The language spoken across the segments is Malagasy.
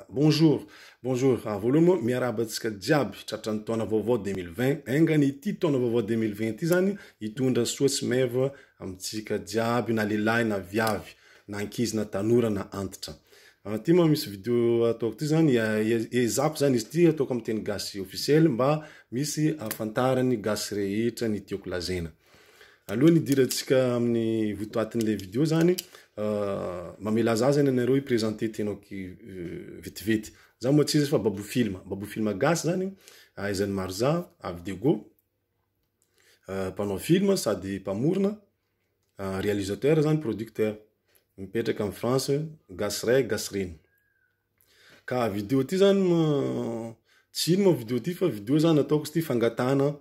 Bonjour, bonjour. Voalohany moa miarahaba antsika jiaby tratran'ny taona vaovao 2020. Enga anie ity taona vaovao 2020 ity zany hitondra soa sy meva amintsika jiaby na lehilahy na viavy, na ankizy na tanora na antitra. Ty moa misy video ataoko ty zany, ezako zany izy ty ataoko amin'ny teny gasy officiel mba misy ahafantaran'ny gasy rehetra ny tiako lazaina. Alohan'ny hidirantsika amin'ny votoatin'ilay video zany, mamela za zany anareo hi-presenter tenako vetivety. Za moa tsy iza fa Babou Film. Babou Film gasy zany, ahaizan'ny maro za, avy Diego, mpanao film sady mpamorona, realisateur zany, producteur. Mipetraka amin'ny France, gasy ray, gasy reny. Ka video ty zany tsy ino moa video ty fa video zany ataoko izy ty fangatahana,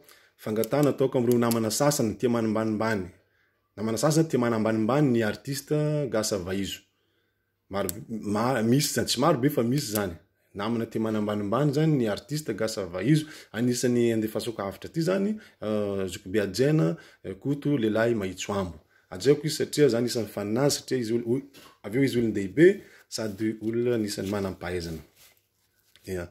fangatahana ataoko amreo namana sasany tia manambanimbany, namana sasany tia manambanimbany ny artiste gasy avaizo, maro ma- misy zany, tsy maro be fa misy zany, namana tia manambanimbany zany ny artiste gasy avaizo, anisan'ny andefasako hafatra ty zany zokibe hajaina Koto lehilahy mahitso ambo. Hajaiko izy satria za anisan'ny fan azy satria izy olo avy eo izy olon-dehibe sady olona anisan'ny manam-pahaizana. Ya.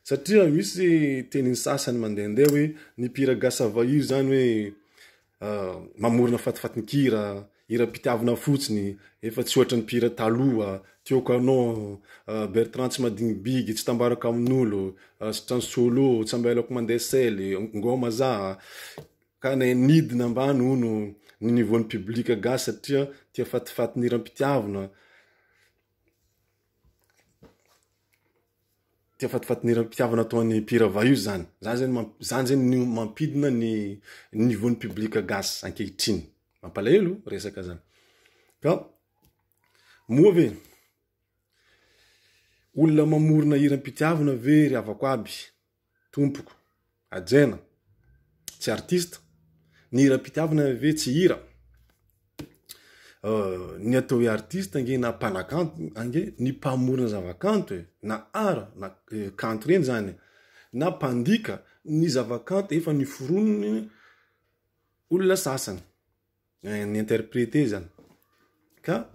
Satria misy tenin'ny sasany mandehandeha hoe ny mpihira gasy ava io zany hoe mamorona fatifatin-kira, hiram-pitiavana fotsiny, efa tsy ohatran'ny mpihira taloha, Tiako anao, Bertrand tsy madigny bigy, tsy tambarako amin'olo, sitran'ny solo, tsy ambelako mandeha sely, ngôma za. Ka ne nidina ambany hono ny niveau-n'ny public gasy satria tia fatifaty ny hiram-pitiavana, tia fatifaty ny hiram-pitiavana ataon'ny mpihira vahio zany. Zany zany mamp- zany zany no mampidina ny niveau-n'ny public gasy ankehitriny. Mampalahelo resaka zany. Ka moa ve olona mamorona hiram-pitiavana ve ry havako aby? Tompoko, hajaina, tsy artiste, ny hiram-pitiavana ve tsy hira? Ny atao hoe artiste ange na mpanakanto ange ny mpamorona zavakanto e, na art na kanto reny zany, na mpandika ny zavakanto efa niforonin'ny olona sasany. Ny interpreter zany ka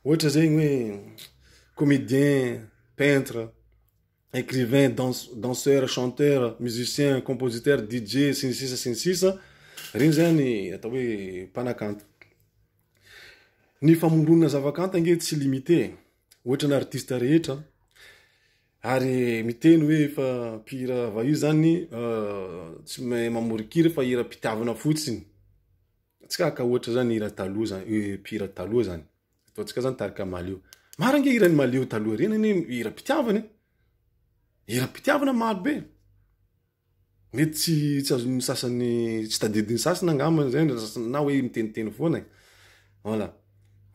ohatra zegny hoe comedien, peintre, ecrivain, danseur, chanteur, musicien, compositeur, DJ sy ny sisa sy ny sisa, regny zany atao hoe mpanakanto. Ny famoronana zavakanto ange tsy limité e, ohatra ny artiste rehetra Ary miteny hoe efa mpihira vahio zany tsy mahay mamoron-kira fa hiram-pitiavana fotsiny. Tsy kaka ohatra zany hira taloha zany, mpihira taloha zany. Ataontsika zany tarika Malio. Maro ange hiran'i Malio taloha ireny anie hiram-pitiavana e. Hiram-pitiavana maro be. Mety tsy tsy azon'ny sasany tsy tadidin'ny sasany angamba zay na hoe miteniteny foana e. Voilà.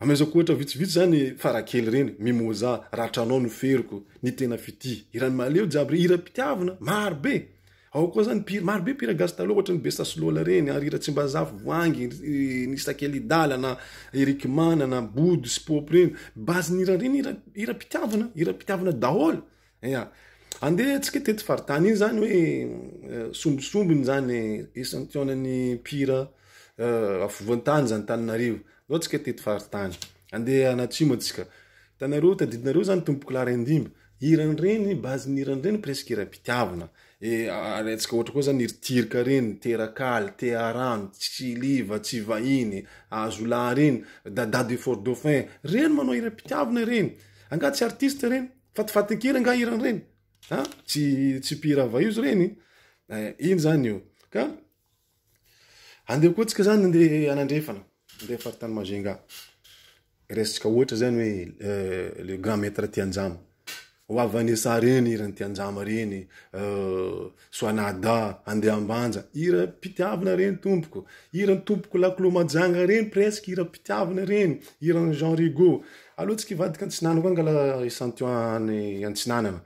Amezako ohatra vitsivitsy zany farakely reny, Mimoza, Ratranao no feriko, Ny tena fitia. Hiran'i Mahaleo jiaby reny, hiram-pitiavana maro be. Ao koa zany mpihira, maro be mpihira gasy taloha ohatran'ny Bessa sy Lola reny, Henri Ratsimbazafy, Voahangy, ny Sakelidala na Eric Manana, Bodo sy Poopy reny. Base-n'ny hira reny hira hiram-pitiavana, hiram-pitiavana daholo. Ya. Andeha antsika teto faritany iny zany hoe sombisombiny zany isan-taonan'ny mpihira afovoan-tany zany Antananarivo. Ndao antsika teto faritany. Andeha anatsimo antsika. Hitanareo, tadidinareo zany Tompoko Lahy Raindimby. Hiran'ireny, base-n'ny hiran'ireny presque hiram-pitiavana. E alaintsika ohatra koa zany ry Tirka reny, Terakaly, Tearano, Tsiliva, Tsivahiny, Azolahy reny, Dada de Fort Dauphin. Reny manao hiram-pitiavana ireny. Angaha tsy artiste ireny? Fatifatin-kira angaha hirany ireny? Ha? Tsy tsy mpihira vahio ireny? Eh, iny zany io. Ka andeha koa tsika zany andeha anandrefana, andeha faritany Majunga. Raisitsika ohatra zany hoe eh, le grand maître Tianjama. Ho avy Vanessa reny hiran'i Tianjama reny, eh, Soanada, andeha Ambanja, hiram-pitiavana reny tompoko. Hiran'ny tompoko Laklo Majanga reny presque hiram-pitiavana reny, hiran'i Jean Rigo. Aleo tsika hivadika antsinanana koa angala echantillon any antsinanana,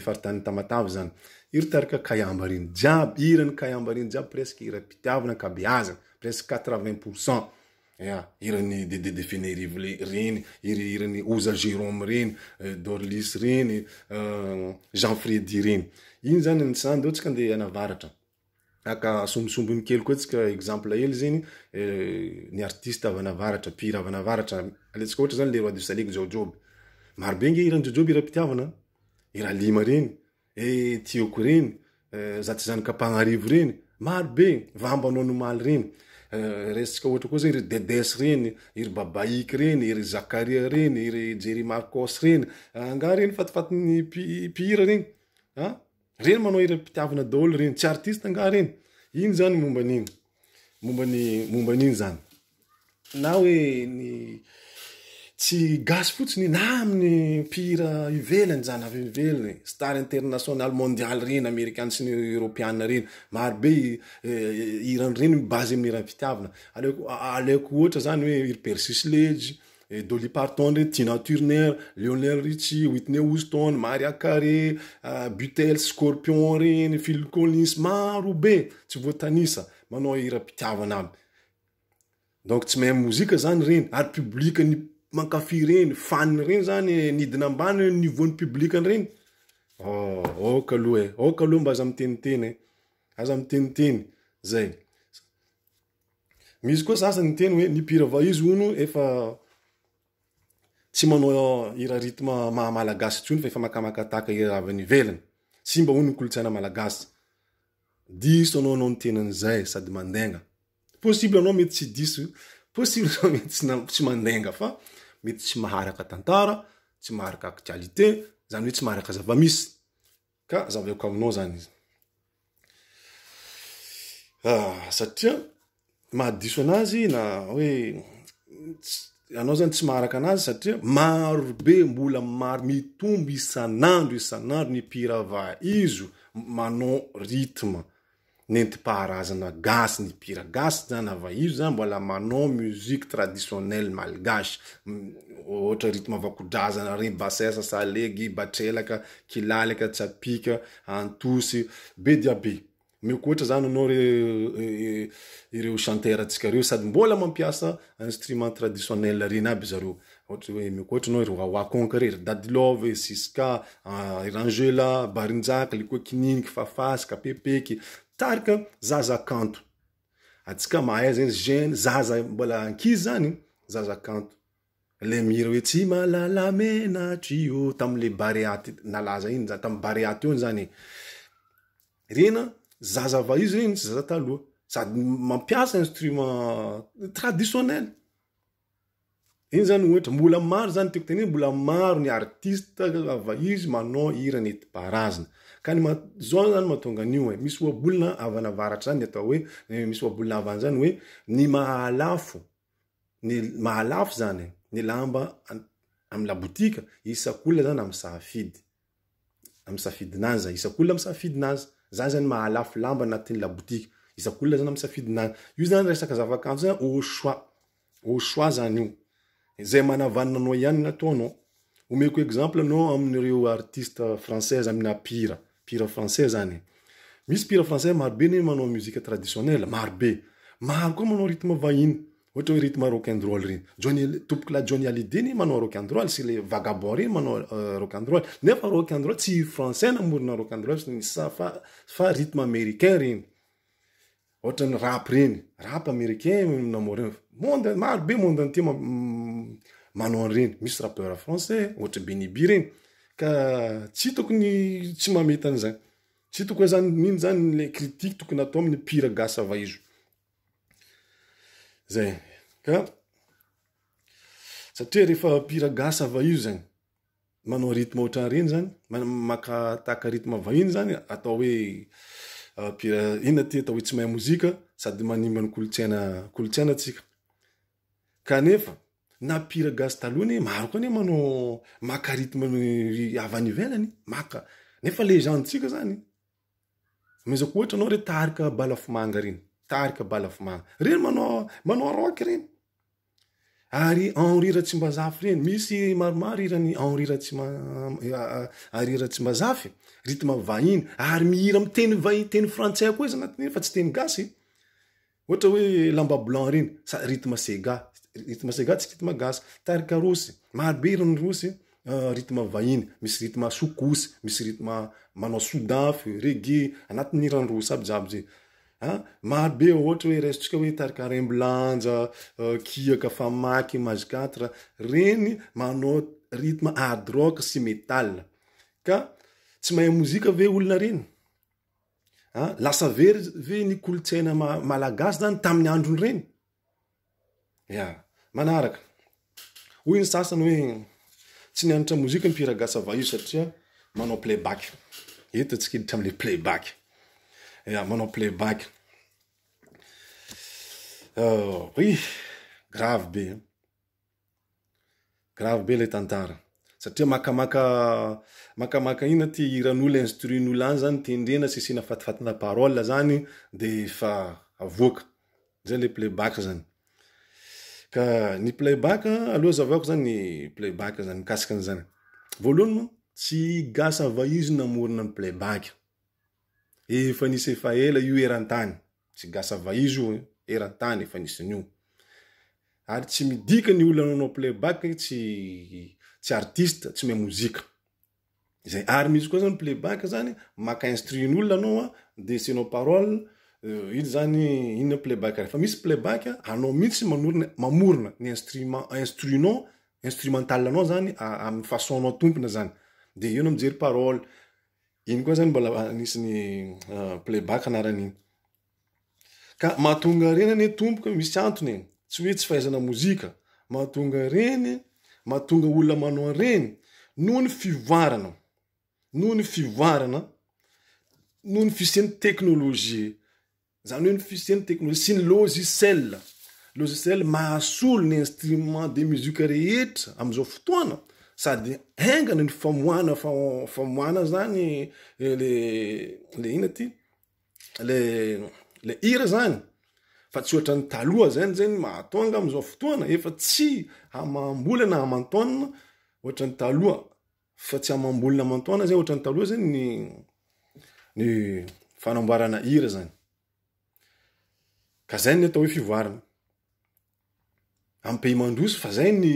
faritany Tamatave zany. Iry tarika Kayamba reny jiaby, hiran'ny Kayamba reny jiaby presque hiram-pitiavana ankabeazany, presque 80 pour cent. Ya, hiran'i Dede de Fenerive reny, iry hiran'i Oza Jerome reny, Dorlis reny, Jean Fredy reny. Iny zany ny antsinanana, ndao tsika andeha anavaratra. Haka sombisombiny kely koa tsika exemple hely zegny, ny artiste avy any avaratra, mpihira avy any avaratra, alaintsika ohatra zany le roi du salegy Jaojoby, maro be nge hiran'i Jaojoby hiram-pitiavana, i Ralima regny, eh Tiako regny, za tsy zanak'Ampagnarivo regny, maro be, Vamba anao nomaly regny, raisintsika ohatra koa zegny ry Dedes regny, iry Babaïky regny, iry Zakaria regny, iry Jerry Marcos regny, angaha regny fatifatin'ny mpihira regny an? Reny manao hiram-pitiavana daholo reny, tsy artiste angaha reny? Iny zany momba an'iny, momba ny momba an'iny zany. Na hoe ny tsy gasy fotsiny na amin'ny mpihira ivelany zany, avy ivelany, star international mondial reny, amerikana sy ny eoropeana reny, maro be hirany reny mi-base amin'ny hiram-pitiavana. Aleoko aleoko ohatra zany hoe iry Percy Sledge, Dolly Parton ndray, Tina Turner, Lionel Richie, Whitney Houston, Mariah Carey, Beatles, Scorpion reny, Phil Collins, maro be tsy voatanisa manao hiram-pitiavana aby. Donc tsy mahay mozika zany reny ary public ny mankafy reny, fan reny zany nidina ambany niveau ny public reny. Oh, aoka aloha e, aoka aloha mba aza miteniteny e, aza miteniteny, zay. Misy koa sasany niteny hoe ny mpihira vahizo hono efa tsy manao hira rythme maha malagasy intsony fa efa makamaka tahaka hira avy any ivelany. Simba hono ny kolontsaina malagasy. Diso anao anao niteny an'izay sady mandainga. Possible anao mety tsy diso, possible anao mety tsy tsy mandainga fa mety tsy maharaka tantara, tsy maharaka actualité, zany hoe tsy maharaka zava-misy. Ka zavaiko aminao zany izy. Ah, satria mahadiso anazy na hoe anao zany tsy maharaka anazy satria maro be mbola maro mitombo isan'andro isan'andro ny mpihira vaizo manao rythme. Nentim-paharazana gasy, ny mpihira gasy zany ava io zany mbola manao musique traditionnelle malgache, ohatra rythme vakodrazana regny, basesa, salegy, batrelaka, kilalaka, tsapika, antosy, be dia be. Omeko ohatra zany anao re ireo chanteur antsika reo sady mbola mampiasa instrument traditionnel reny aby zareo, ohatra hoe omeko ohatra anao ry Wawa Konka re, ry Dady Love, Siska, ry Angela, Barinjaka, Likoa Kininiky, Fafasy, Kapepeky, tarika zaza kanto. Antsika mahay zany jeune zaza mbola ankizy zany zaza kanto. Le mihira hoe tsy mahalala menatry io tamle Barea nalaza iny zany, tam Barea teo zany e. Rena zaza vahizo reny tsy zaza taloha sady mampiasa instrument traditionnel. Iny zany ohatra, mbola maro zany tiako tenenina, mbola maro ny artiste vahizo manao hira nentim-paharazana. Ka ny maha, zao zany mahatonga an'io e, misy ohabolana avy any avaratra zany ny atao hoe, misy ohabolana avy any zany hoe ny mahalafo, ny mahalafo zany ny lamba amy labotika, isak'olona zany amy safidy. Amy safidinazy, isak'olona amy safidinazy. Za zany mahalafo lamba anatin'ny labotika, isak'olona zany amy safidinazy. Io zany resaka zavakanto zany au choix, au choix zany io. Zay manavanana anao ihany no ataonao. Omeko exemple anao amin'ireo artiste française amina mpihira, mpihira français zany. Misy mpihira français marobe ne manao musique traditionnelle, marobe. Maro koa manao rythme vahiny. Ohatra hoe rythme rock and roll reny. Johnny, tompokolahy Johnny Hallyday ne manao rock and roll sy le vagabond reny manao rock and roll. Nefa rock and roll tsy français namorona rock and roll sy ny sa fa, fa rythme américain reny. Ohatra ny rap reny, rap américain namorona. Monde, maro be monde entier manao an'ireny. Misy rappeur français, ohatra Benny B reny. Ka tsy hitako ny tsy mahamety an'izany. Tsy hitako hoe zany, ino zany le critique tokony atao amin'ny mpihira gasy avaizo. Zay ka satria rehefa mpihira gasy ava io zany manao rythme ohatran'ireny zany, maka tahaka rythme vahiny zany atao hoe mpihira inona ty atao hoe tsy mahay mozika sady manimba ny kolontsaina kolontsaina antsika. Kanefa na mpihira gasy taloha anie maro koa anie manao maka rythme avy any ivelany maka nefa legende-tsika zany. Amezako ohatra anao re tarika balafomanga reny, tarika balafomanga reny manao manao rock reny. Ary Henri Ratsimbazafy reny, misy maromaro hiran'i Henri Ratsima Henri Ratsimbazafy, rythme vahiny ary mihira amin'ny teny vahiny teny frantsay koa izy anatin'iny fa tsy teny gasy. Ohatra hoe lamba blanc reny, sa rythme sega, rythme sega tsy rythme gasy. Tarika rosy, maro be hiran'ny rosy rythme vahiny, misy rythme soukous, misy rythme manao sodafy, reggae, anatin'ny hiran'ny rosy aby jiaby zay. A, maro be ohatra hoe raisintsika hoe tarika Rembilanja, Kiaka, Famaky, Image 4, reny manao rythme hard rock sy metal. Ka tsy mahay mozika ve olona reny? A, lasa very ve ny kolontsaina malagasy zany tamin'ny androny reny? Ya, manaraka. Hoy ny sasany hoe tsy nianatra mozika ny mpihira gasy ava io satria manao playback. Eto tsika hiditra amle playback. Ya, manao playback. Oh, oui, grave be. Grave be le tantara. Satria makamaka makamaka inona ty hiran'olo instru-n'olo any zany tendrena sy asiana fatifatina parole zany de efa avoaka. Zay le playback zany. Ka ny playback aloha azavaiko zany ny playback zany mikasika an'izany. Voalohany moa tsy gasy avaizo namorona ny playback. Efa nisy efa ela io eran-tany. Tsy gasy avaizo io eran-tany efa nisy an'io. Ary tsy midika ny olona nanao playback tsy tsy artiste, tsy mahay mozika. Zay ary misy koa zany playback zany maka instru-n'olona anao a de asianao parole iny zany iny playback fa misy playback anao mihitsy manorina mamorona ny instrument instru-nao instrumental anao zany amin'ny façon-nao tompony zany de eo anao mijery parole iny koa zany mbola anisan'ny playback anaran'iny. Ka mahatonga reny anie tompoko misy antony e, tsy hoe tsy fahaizana mozika, mahatonga reny, mahatonga olona manao an'ireny noho ny fivoarana, noho ny fivoarana, noho ny fisian'ny teknolojia, zany hoe ny fisian'ny teknolojia sy ny logiciel, logiciel mahasolo ny instrument de musique rehetra am'izao fotoana sady haingana ny famoahana famoahana zany le le ina ty le le hira zany fa tsy ohatran'ny taloha zany zany mahatonga am'izao fotoana efa tsy amam-bola na aman-taonina ohatran'ny taloha fa tsy amam-bolona aman-taona zay ohatran'ny taloha zany ny ny fanamboarana hira zany ka zay ny atao hoe fivoarana Amin'ny pays mandroso fa zay ny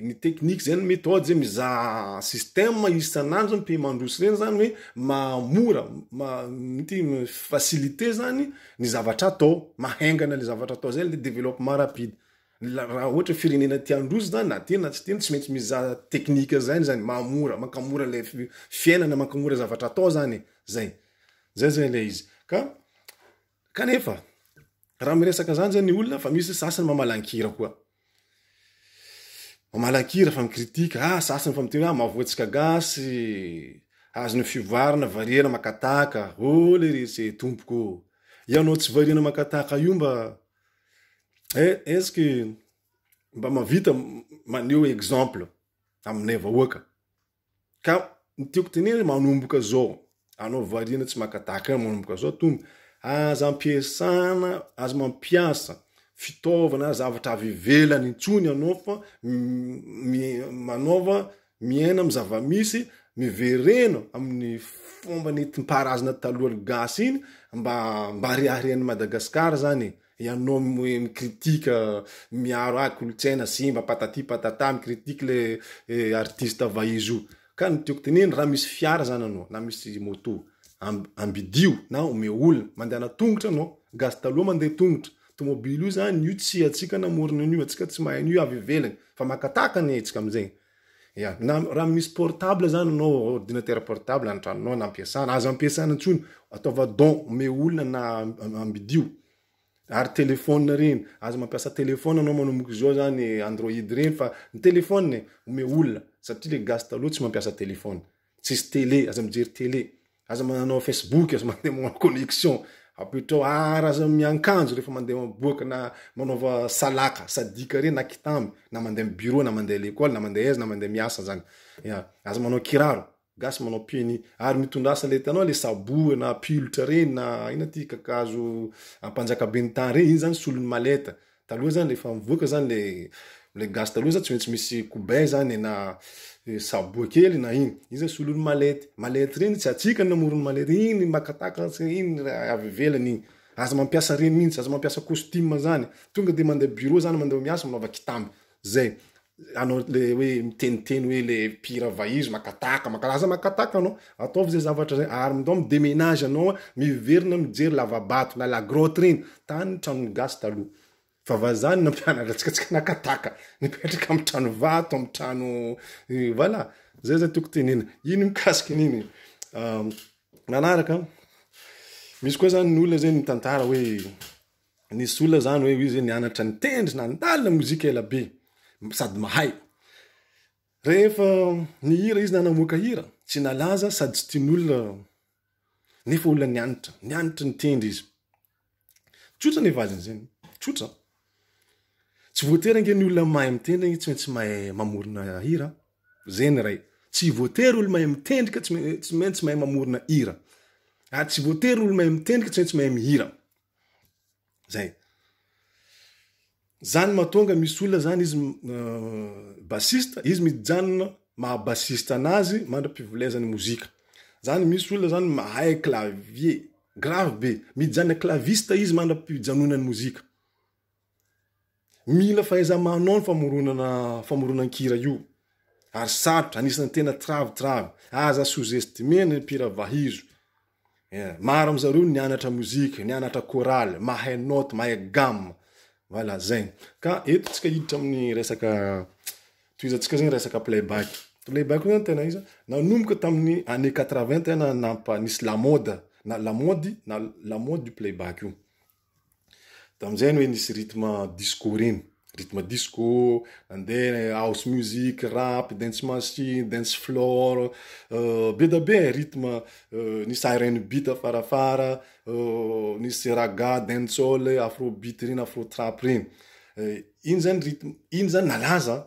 ny technique zay ny méthode zay mizaha système isan'andro zany pays mandroso reny zany hoe mahamora ma ity facilité zany ny zavatra atao mahaingana le zavatra atao zay le développement rapide raha ohatra firenena tia handroso zany na tiana na tsy tiana tsy maintsy mizaha technique zany zany mahamora mankamora le fiainana mankamora zavatra atao zany zay zay zay le izy ka Kanefa, raha miresaka zany zany ny olona fa misy sasany mamalankira koa. Mamalankira fa mikritika, ah sasany fa miteny hoe ah mahavoantsika gasy, azon'ny fivoarana variana maka tahaka, oh lery se tompoko ô, ianao tsy variana maka tahaka io mba eh est ce que mba mahavita maneho exemple aminay vahoaka? Ka ny tiako tenenina manomboka zao, anao variana tsy maka tahaka manomboka zao tompo, aza ampiasana, aza mampiasa fitaovana zavatra avy ivelany intsony anao fa manaova miaina amin'ny zava-misy, miverena amin'ny fomba nentim-paharazana talohan'ny gasy iny mba mba hariaharian'i Madagasikara zany e. Ianao mi-critique miaro ah kolontsaina simba patati patata mi-critique le artiste vahizo io. Ka ny tiako tenenina raha misy fiara zany anao na misy moto ambidio na omeo olona mandehana tongotra anao, gasy taloha mandeha tongotra, tomobily io zany io tsy antsika namorona an'io antsika tsy mahay an'io avy ivelany fa maka tahaka anie antsika amizay. Ya, na raha misy portable zany anao, ordinateur portable any tranonao na ampiasana, aza ampiasana intsony, ataova don, omeo olona na ambidio. Ary téléphone reny, aza mampiasa téléphone anao manomboka izao zany android reny fa ny téléphone omeo olona satria le gasy taloha tsy mampiasa téléphone. Tsisy télé, aza mijery télé. Aza manao Facebook, aza mandeha manao connexion. Apetrao ary aza miankanjo rehefa mandeha miboaka na manaova salaka, sadika reny na kitamby, na mandeha amin'ny bureau na mandeha l'école na mandeha aiza na mandeha miasa zany. Ya, aza manao kiraro, gasy manao pieds nus. Ary mitondrasa le hitanao le saboa na pilotra reny na ina ty kakazo ampanjakaben'ny tany reny, iny zany solon'ny mallette. Taloha zany rehefa mivoaka zany le le gasy taloha zany tsy maintsy misy kobay zany na saboa kely na iny, iny zany solon'ny mallette, mallette reny tsy atsika ny namorona mallette, iny makataka iny avy ivelany iny, aza mampiasa reny mintsy, aza mampiasa costume zany, tonga de mandeha bureau zany mandeha miasa manaova kitamby, zay. Anao le hoe miteniteny hoe le mpihira vahizo makataka maka aza makataka anao ataovy zay zavatra zay ary ndao mi-demenage anao miverina mijery lavabato na la grotte reny tany tranon'ny gasy taloha fa vazaha no nampianatra antsika tsika nakataka nipetraka amy trano vato amy trano voilà zay zay tiako tenena iny mikasika an'iny manaraka misy koa zany ny olona zay mitantara hoe Nisy olona zany hoe izy nianatra nitendry nandalina mozika ela be sady mahay. Rehefa nihira izy na namoaka hira, tsy nalaza sady tsy tian'olona nefa olona nianatra, nianatra nitendry izy. Tsotra ny valiny zegny, tsotra. Tsy voatery ange ny olona mahay mitendry ange tsy maintsy mahay mamorona hira. Zay ny iray. Tsy voatery olo mahay mitendry ka tsy maintsy mahay mamorona hira. Ary tsy voatery olo mahay mitendry ka tsy maintsy mahay mihira. Zay. Zany mahatonga misy olona zany izy bassiste, izy mijanona maha bassiste anazy mandra-pivolezany mozika. Zany misy olona zany mahay clavier, grave be, mijanona claviste izy mandra-pijanonany mozika. Mila fahaiza-manao ny famoronana famoronan-kira io ary sarotra, anisan'ny tena travitrave. Aza sous-estimer ny mpihira vahizo. Eh, maro amy zareo nianatra mozika, nianatra chorale, mahay note, mahay gamme. Voilà, zegny. Ka eto tsika hiditra amin'ny resaka tohizantsika zegny resaka playback. Playback io zany tena iza nanomboka tamin'ny année 80 tena nampa nisy la mode na la mode na la mode du playback io. Tamizay ny hoe nisy rythme disco reny, rythme disco, nandeha house music, rap, dance machine, dance floor, be da be e rythme, nisy rnb tafarafara, nisy ragga, dancehall, afrobeat reny, afro trap reny, iny zany rythme, iny zany nalaza.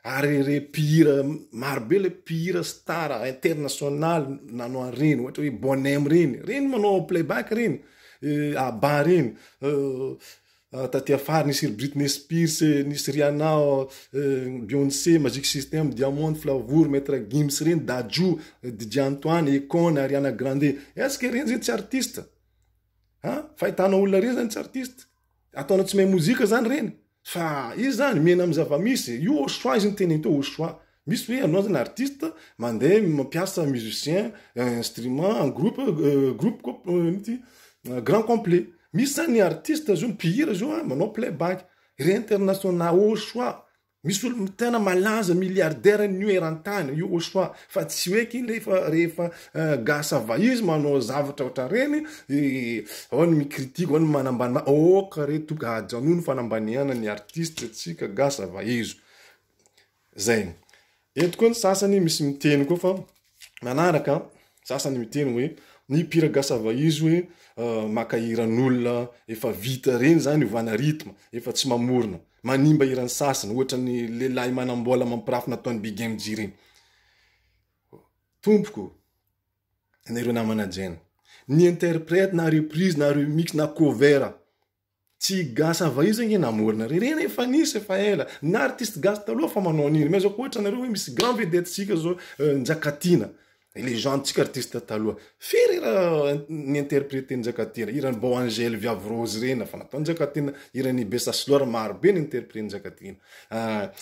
Ary re mpihira maro be le mpihira star international nanao an'ireny ohatra hoe Bonne M reny, reny manao playback reny, Abba reny, taty afara nisy ry Britney Spears, nisy Rihanna, Beyonce, Magic System, Diamond, Flavour, Maitre Gims reny, Dadju, DJ Antoine, Akon, Ariana Grande, est ce que reny zany tsy artiste? Ha? Fahitana olona reny zany tsy artiste? Ataonao tsy mahay mozika zany reny? Fa izy zany miaina amin'ny zava-misy, io au choix izy niteneny teo au choix. Misy hoe anao zany artiste mandeha mampiasa musicien, instrument en groupe, groupe ino ty grand complet. Misy zany artiste zao mpihira zao manao playback, re international au choix. Misy olo tena malaza milliardaire nio erantany io au choix fa tsy hoe ky rehefa rehefa gasy ava izy manao zavatra ohatra reny ao ny micritique ao ny manambany aoka re tompoko ajanony fanambaniana ny artiste tsika gasy ava izy zay eto koa ny sasany misy miteny koa fa manaraka sasany miteny hoe ny mpihira gasy ava izy hoe maka hiran'olona efa vita reny zany ovana rythme efa tsy mamorona manimba hiran'ny sasany ohatra ny lehilahy manam-bola mampirafy nataon'i Big MJ reny tompoko nareo namana jena ny interprète na reprise na remix na cover tsy gasy ava izy ange namorona reny reny efa nisy efa ela na artiste gasy taloha fa manao an'iny mais zao ohatra nareo hoe misy grand vedette tsika zao Njakatiana légende-tsika artiste taloha firy raha ny interprété Njakatiana hiran'ny Bao Angel Viavy Rose reny fa natao Njakatiana hiran'ny Bessa Slor maro be ny interprété Njakatiana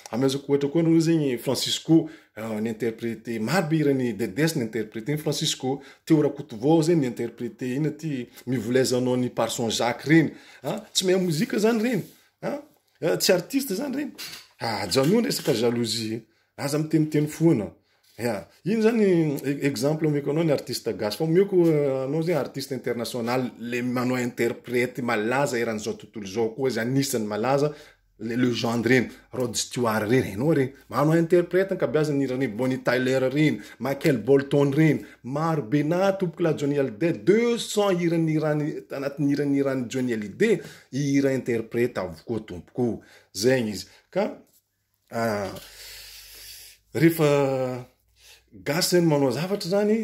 amezako ohatra koa anareo zegny Francisco ny interprété maro be hiran'ny Dedes ny interprété Francisco Théo Rakotovao zegny ny interprété ina ty mivolezanao ny Parson Jacques reny tsy mahay mozika zany reny tsy artiste zany reny ajanony resaka jalousie aza miteniteny foana ya iny zany exemple omeko anao ny artiste gasy fa omeko anao zegny artiste international le manao interprète malaza eran'izao tontolo zao koa izy anisany malaza le legende reny Rod Stewart reny hainao reny manao interprète ankabeazany hirany Bonnie Tyler reny Michael Bolton reny maro be na tompoko la Johnny Hallyday 200 hirany hirany anatin'ny hirany hirany Johnny Hallyday hira interprète avokoa tompoko zegny izy ka rehefa gasy zany manao zavatra zany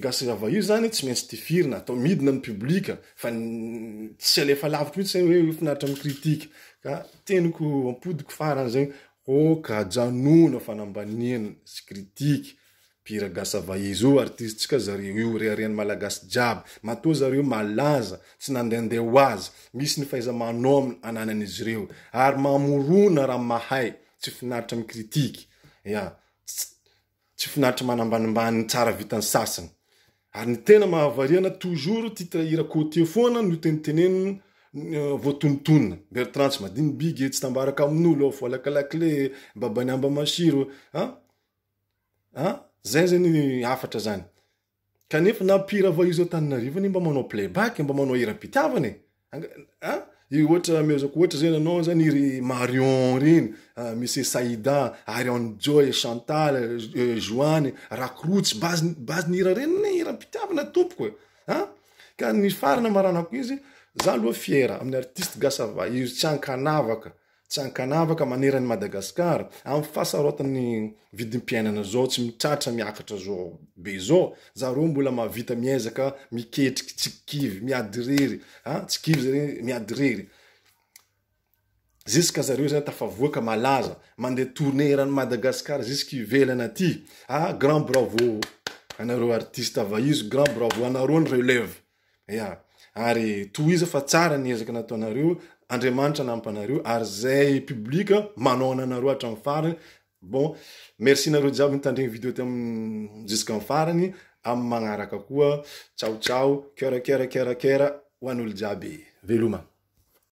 gasy ava io zany tsy maintsy tifirina atao midina ny public fa tsy alefa lavitra mihitsy zany hoe finaritra amy critique ka teniko ampodiko farany zegny oka ajanona fanambaniana sy critique mpihira gasy ava izy io artiste tsika zareo io reharehan'ny malagasy jiaby matoa zareo malaza tsy nandehandeha ho azy misy ny fahaiza-manao ananan'izy ireo ary mamorona raha mahay. tsy finaritra mikritiky, ya, tsy finaritra manambanimbany ny tsara vitan'ny sasany. Ary ny tena mahavariana toujours titre hira côtier foana no tenitenenina voatonontonona. Bertrand tsy madiny bigy, tsy tambaraka amin'olo, voalaka lakile, babany amba masiro, an? An? Zay zany hafatra zany. Kanefa na mpihira vahiny zao Antananarivo anie mba manao playback, mba manao hiram-pitiavana e. An? Ohatra amezako ohatra zany anao zany iry Marion reny, Monsieur Saïda, Ariane Joy, Chantal, Joany, Rakrotsy, base base ny hira reny anie hiram-pitiavana tompoko e. An? Ka ny farany amaranako izy, za aloha fier amin'ny artiste gasy io tsy ankanavaka. Tsy ankanavaka maneran'i Madagascar, amin'ny fahasarotan'ny vidim-piainana zao tsy mitratra miakatra zao be zao, zareo mbola mahavita miezaka miketriky tsy kivy, miady irery, a tsy kivy zany miady irery, jusqu'à zareo zany tafavoaka malaza, mandeha tournée eran'i Madagascar jusque ivelany aty, a grand bravo anareo artiste vahizo, grand bravo anareo ny relève. Ya, ary tohiza fa tsara ny ezaka nataonareo, Andriamanitra anampy anareo ary zay public manaona anareo hatramin'ny farany. Bon, merci nareo jiaby nitandregny vidéo ty am jusqu'en farany, amin'ny magnaraka koa, ciao ciao, cœur cœur cœur cœur ho an'olo jiaby. Veloma.